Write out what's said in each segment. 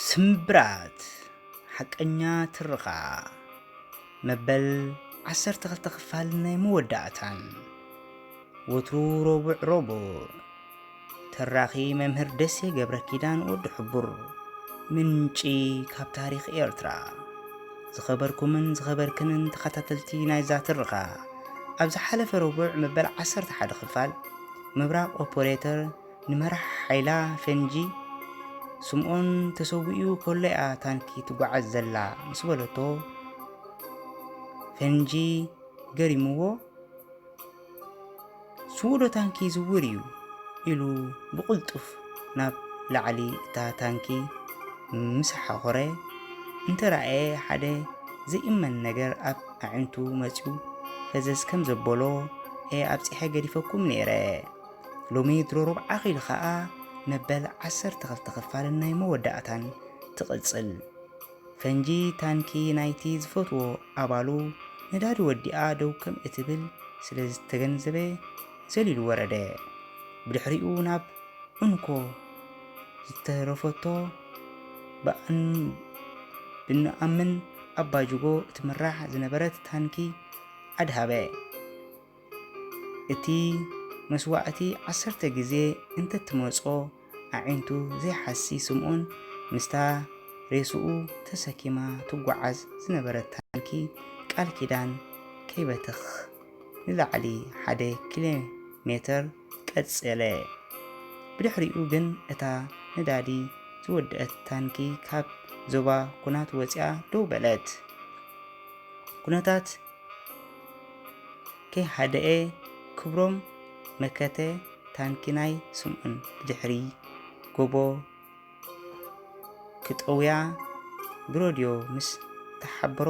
ስምብራት ሓቀኛ ትርኻ መበል ዓሰርተ ክልተ ክፋል ናይ መወዳእታን። ወትሩ ረቡዕ ረቡዕ ተራኺ መምህር ደሴ ገብረ ኪዳን ወዲ ሕቡር፣ ምንጪ ካብ ታሪኽ ኤርትራ። ዝኸበርኩምን ዝኸበርክንን ተኸታተልቲ ናይዛ ትርኻ፣ ኣብ ዝሓለፈ ረቡዕ መበል ዓሰርተ ሓደ ክፋል ምብራቕ ኦፖሬተር ንመራሕ ሓይላ ፈንጂ ስምኦን ተሰዊኡ ከሎ እያ ታንኪ ትጓዓዝ ዘላ ምስ በለቶ፣ ፈንጂ ገሪምዎ፣ ስዉእ ዶ ታንኪ ይዝውር እዩ ኢሉ ብቕልጡፍ ናብ ላዕሊ እታ ታንኪ ምስ ሓኾረ እንተረኣየ፣ ሓደ ዘይእመን ነገር ኣብ ኣዒንቱ መጺኡ ፈዘዝ ከም ዘበሎ እየ ኣብጺሐ ገዲፈኩም ነይረ። ሎሚ ድሮ ረብዓ ኺሉ ኸኣ መበል ዓሰርተ ክልተ ክፋልን ናይ መወዳእታን ትቕጽል። ፈንጂ ታንኪ ናይቲ ዝፈትዎ ኣባሉ ነዳዲ ወዲኣ ደው ከም እትብል ስለ ዝተገንዘበ ዘሊሉ ወረደ። ብድሕሪኡ ናብ እንኮ ዝተረፈቶ ብኣን-፣ ብንኣምን ኣባጅጎ እትምራሕ ዝነበረት ታንኪ ኣድሃበ። እቲ መስዋእቲ ዓሰርተ ግዜ እንተትመጾ ኣዒንቱ ዘይሓሲ ስምኦን ምስታ ሬስኡ ተሰኪማ ትጓዓዝ ዝነበረት ታንኪ ቃል ኪዳን ከይበተኽ ንላዕሊ ሓደ ኪሎ ሜተር ቀጸለ። ብድሕሪኡ ግን እታ ነዳዲ ዝወደአት ታንኪ ካብ ዞባ ኩናት ወጺኣ ደው በለት። ኩነታት ከይሃደኤ ክብሮም መከተ ታንኪ ናይ ስምኦን ብድሕሪ ጎቦ ክጠውያ ብረድዮ ምስ ተሓበሮ፣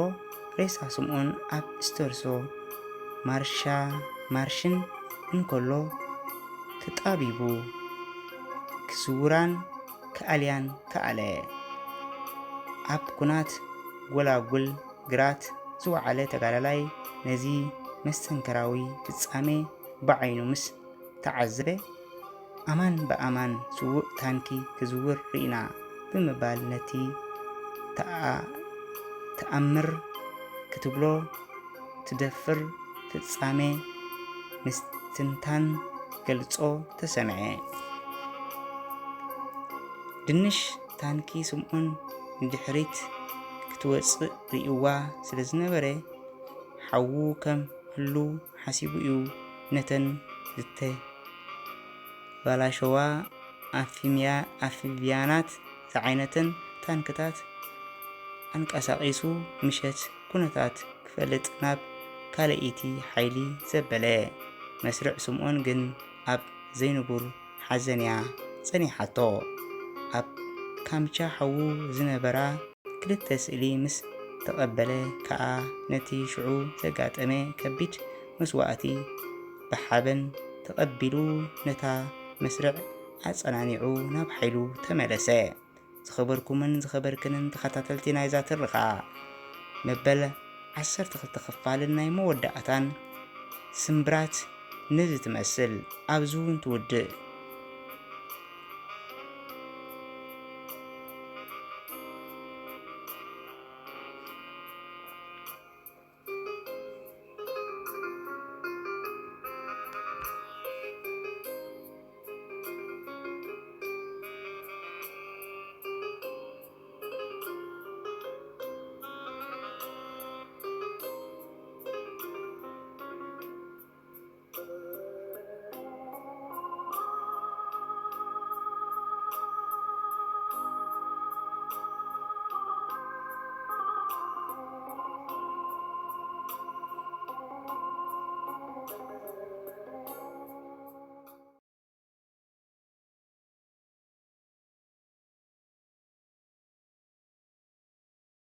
ሬሳ ስምኦን ኣብ ስተርሶ ማርሻ ማርሽን እንከሎ ተጣቢቡ ክዝውራን ክኣልያን ከኣለ። ኣብ ኩናት ጎላጉል ግራት ዝወዓለ ተጋዳላይ ነዚ መስተንከራዊ ፍጻሜ ብዓይኑ ምስ ተዓዘበ፣ ኣማን ብኣማን ስዉእ ታንኪ ክዝውር ርኢና ብምባል ነቲ ተኣ-፣ ተኣምር ክትብሎ ትደፍር ፍጻሜ ምስትንታን ገልጾ ተሰምዐ። ድንሽ ታንኪ ስምኦን ንድሕሪት ክትወጽእ ርእይዋ ስለ ዝነበረ፣ ሓዉ ከም ህሉው ሓሲቡ እዩ ነተን ዝተባላሸዋ ኣፊምያ-፣ ኣፊቪያናት ዝዓይነተን ታንክታት ኣንቀሳቒሱ ምሸት ኩነታት ክፈልጥ ናብ ካልኣይቲ ሓይሊ ዘበለ። መስርዕ ስምኦን ግን ኣብ ዘይንቡር ሓዘን እያ ጸኒሓቶ። ኣብ ካምቻ ሓዉ ዝነበራ ክልተ ስእሊ ምስ ተቐበለ ከኣ ነቲ ሽዑ ዘጋጠመ ከቢድ መስዋእቲ ብሓበን ተቐቢሉ ነታ መስርዕ ኣጸናኒዑ ናብ ሓይሉ ተመለሰ። ዝኸበርኩምን ዝኸበርክንን ተኸታተልቲ ናይዛ ትርኻ፣ መበል ዓሰርተ ክልተ ክፋልን ናይ መወዳእታን ስምብራት ነዚ ትመስል። ኣብዚ እውን ትውድእ።